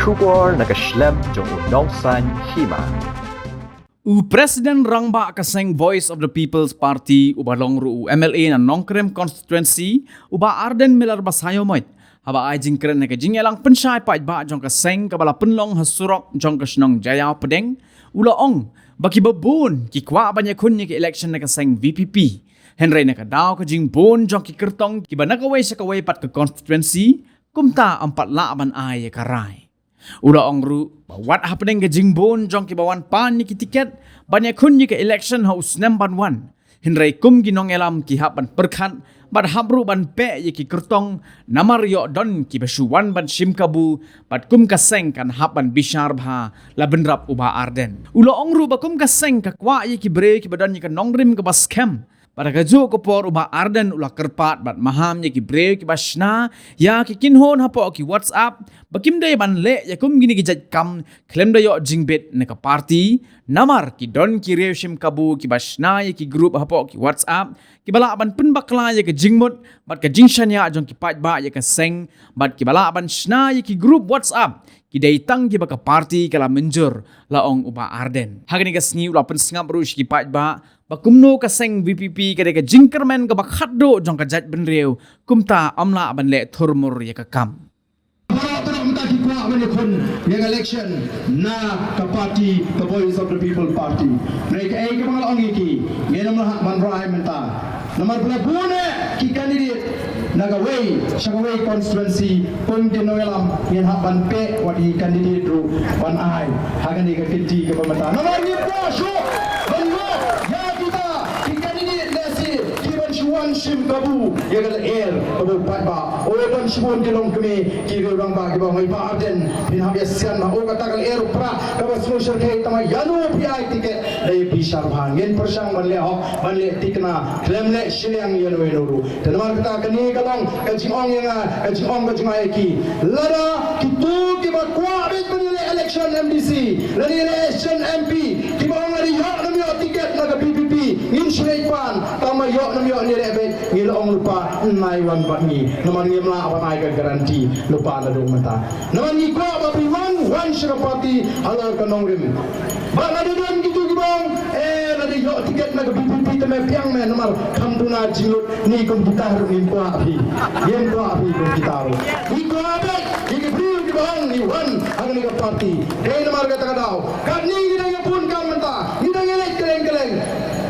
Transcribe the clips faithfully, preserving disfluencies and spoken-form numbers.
Khubor na ka shlem jong u Nongsaiñ Hima. U President Rangbah ka seng Voice of the People's Party, uba long ruh u M L A na Nongkrem Constituency, u Bah Ardent Miller Basaiawmoit, haba ai jingkren ha ka jingïalang pynshai paidbah jong ka seng kaba la pynlong ha surok jong ka shnong Jaïaw Pdeng, u la ong ba kiba bun ki kwah ban ïakhun ïa ka election na ka seng V P P, hynrei na ka daw ka jingbun jong ki kyrtong kiba na kawei sha kawei pat ka constituency, kumta ym pat lah ban ai ïa ka rai. U la ong ruh ba wat hapdeng ka jingbun jong kiba wan pan ïa ki tiket ban ïakhun ïa ka election ha u snem ban wan, hynrei kum ki nongïalam ki hap ban pyrkhat bad hap ruh ban peh ïa ki kyrtong, namar ïoh don kiba shu wan ban shim kabu, bad kum ka seng kan hap ban bishar bha, la bynrap u Bah Ardent. U la ong ruh ba kum ka seng ka kwah ïa ki briew kiba don ïa ka nongrim kaba skhem. Bad ha kajuh ka por u Bah Ardent u la kyrpad bad maham ïa ki briew kiba shna ïa ki kynhun hapoh ki WhatsApp ba kim dei ban leh ïa kum kine ki jait kam khlem da ïoh jingbit na ka party, namar ki don ki riew shim kabu kiba shna ïa ki group hapoh ki WhatsApp kiba lah ban pynbakla ïa ka jingmut bad ka jingshaniah jong ki paidbah ïa ka seng, bad kiba lah ban shna ïa ki group WhatsApp ki dei tang kiba ka party ka la mynjur, la ong u Bah Ardent. Ha kane ka sngi u la pynsngap ruh sha ki paidbah ba kumno ka seng V P P ka dei ka jingkyrmen kaba khatduh jong ka jaitbynriew, kumta ym lah ban leh thurmur ïa ka kam. Baroh baroh mynta ki kwah ban ïakhun ïa ka election na ka party, ka Voice of the People Party. Hynrei kaei kaba nga la ong ïa ki, ngin ym lah ban rai mynta. Namar ba la bun eh ki candidate na kawei sha kawei constituency, kum ki nongïalam ngin hap ban peh wat ki candidate ruh ban ai ha kane ka kynti kaba mynta. Namar ngi kwah shuh ban ïoh ïa kita ki candidate lehse ki ban shu wan shim kabu ïa ka lyer kaba u paidbah. O, ban shu bun ki longkmie ki riew rangbah kiba ong, Bah Ardent, phin hap ïa sian bha, o, kata ka lyer u prah kaba sngewsyrkhei, tangba ïano phi ai tiket, dei bishar bha. Ngin pyrshang ban leh hok, ban leh thikna, khlem leh shiliang ïano ïano ruh. Te namar kata kane ka long ka jingong ïa nga, ka jingong ka jong nga ïa ki. Lada kito kiba kwah beit ban ïaleh election M D C, lada ïaleh election M P, kiba ong lada ïoh ne ym ïoh tiket na ka V P P, ngin shu leit pan, tangba ïoh ne ym ïoh ngi leh beit, ngi la ong lypa, nai wan bad ngi. Namar ngim lah ban ai ka guarantee lypa naduh mynta. Namar ngi kwah ba phi wan, wan sha ka party halor ka nongrim. Bad lada don kito kiba ong, eh, lada ïoh tiket na ka V P P te me biang me, namar kham duna jinglut, ngi kum kita ruh ngim kwah phi. Ngim kwah phi kum kita ruh. Ngi kwah beit ïa ki briew kiba ong ngi wan ha kane ka party. Dei namar kata ka daw, katne ngi dang ïa bun kam mynta, ngi dang ïa leit kylleng kylleng.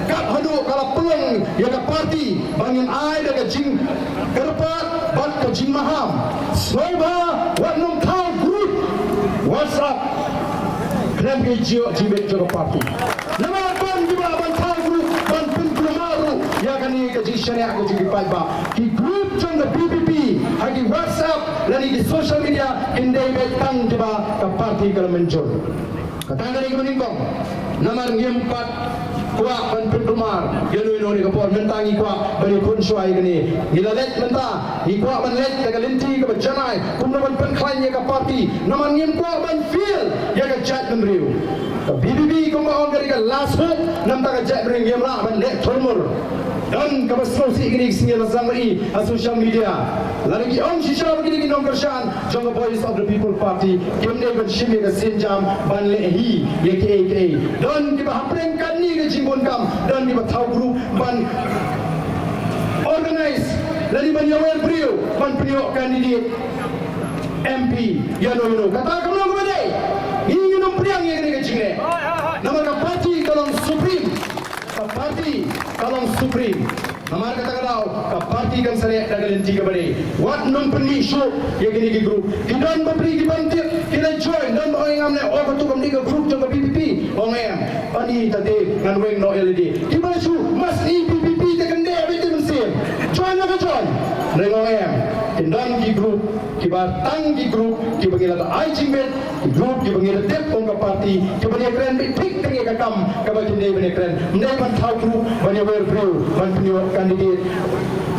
Kat haduh ka la pynlong ïa ka party ba ngin ai da ka jingkyrpad bad ka jingmaham. Sngewbha wat nym thaw group WhatsApp khlem ka jingïoh jingbit jong ka party. Namar don kiba ban thaw group ban pynkulmar ruh ïa kane ka jingshaniah ka jong ki paidbah. Ki group jong ka V P P ha ki WhatsApp lane ki social media kin dei beit tang kiba ka party ka la mynjur. Kata ka dei kaba nyngkong. Namar ngim pat kwah ban pynkulmar ïano ïano ha kane ka por, mynta ngi kwah ban ïakhun shuwa ïa kane. Ngi la leit mynta, ngi kwah ban leit da ka lynti kaba janai kumno ban pynkhlaiñ ïa ka party. Namar ngim kwah ban fail ïa ka jaitbynriew. Ka V P P kumba ong ka dei ka last hope na ka bynta ka jaitbynriew, ngim lah ban leh thurmur. Don kaba sngewsih kine ki sngi la sdang ban i ha social media. Lada ki ong shisha ba kine ki nongkyrshan jong ka Voice of the People Party kim dei ban shim ïa ka sienjam ban leh hi ïa kiei kiei. Don kiba hapdeng katne ka jingbun kam, don kiba thaw group ban organize lane ban ïawer briew ban pynïoh candidate M P ïano ïano. Kata kam long kaba dei. Ngi ngin ym pdiang ïa kane ka jingleh. Namar ka party ka long supreme. Ka party ka long supreme. Namar kata ka daw ka party kan sa leh da ka lynti kaba dei. Wat nym pynmih shuh ïa kine ki group. Ki don bapli ki ban tip, ki la join, don ba ong ïa nga mynne, o, kato kam dei ka group jong ka V P P. Ong em, ani ta te ngan weng noh ïa lade. Kiba la shu masi V P P te kan dei beit te mynsiem. Join la ka join. Ong em, kin don ki group kiba tang ki group kiba ngi la ai jingmut, ki group kiba ngi la tip kum ka party, kiba ngi kren beit thik tang ïa ka kam kaba kin dei ban ïa kren. Ym dei ban thaw group ban ïawer briew ban pynïoh candidate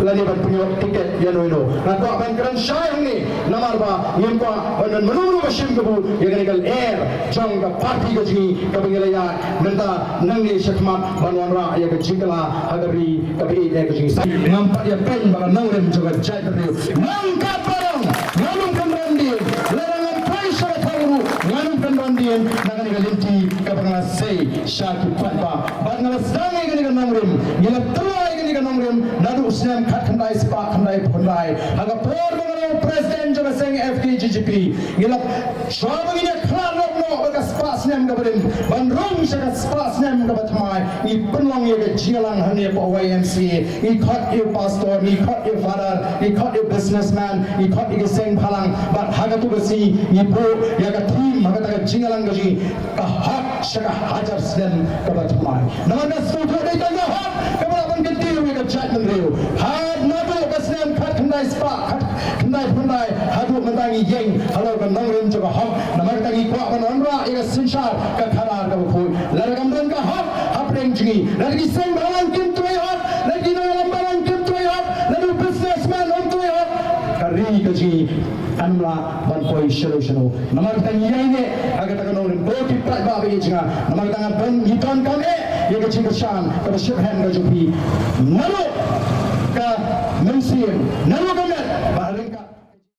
lane ban pynïoh tiket ïano ïano. Nga kwah ban kren shai hangne namar ba ngim kwah ban don mano mano ba shim kabu ïa kane ka lyer jong ka party ka jong ngi kaba ngi la ïaid mynta nangne shakhmat ban wanrah ïa ka jingkylla ha ka ri kaba ïeit ka jong ngi. Ngam pat ïa pyn ba ka nongrim jong ka jaitbynriew. Ngam kat ba dang, ngam ym kynran dien. Lada ngam poi sha ka thong Na kane ka lynti kaba nga la sei sha ki paidbah bad nga la sdang ïa kane ka nongrim, ngi la tyrwa ïa kane ka nongrim naduh snem khatkhyndai spah khyndai phew khyndai. Ha ka por ba nga long president jong ka seng F K J G P, ngi la shuwa ba ngin ïa khlad lok noh bad ka spah snem kaba rim ban rung sha ka spah snem kaba thymmai, ngi pynlong ïa ka jingïalang hangne hapoh Y M C A. Ngi khot ïa u pastor, ngi khot ïa u father, ngi khot ïa u businessman, ngi khot ïa ki seng bhalang. Bad ha katu ka sngi ngi buh ïa ka theme ha kata ka jingïalang ka jong ngi, ka hok sha ka hajar snem kaba thymmai. Namar ka sngewthuh dei tang ka hok kaba lah ban kyntiew ïa ka jaitbynriew. Had naduh ka snem khatkhyndai spah khatkhyndai phew khyndai haduh mynta ngi ïeng halor ka nongrim jong ka hok. Namar kata ngi kwah ban wanrah ïa ka synshar ka khadar kaba khuid. Lada kam don ka hok hapdeng jong ngi, lada ki seng bhalang kim trei hok, lada ki nongïalam balang kim trei hok, lada u businessman um trei hok, ka ri ka jong ngi kan ym lah ban poi shano shano. Namar kata ngi ïaineh ha kata ka nongrim, ko ki paidbah ba ïeit jong nga. Namar kata nga don, ngi donkam eh ïa ka jingkyrshan kaba shiphem ka jong phi. Naduh ka mynsiem, naduh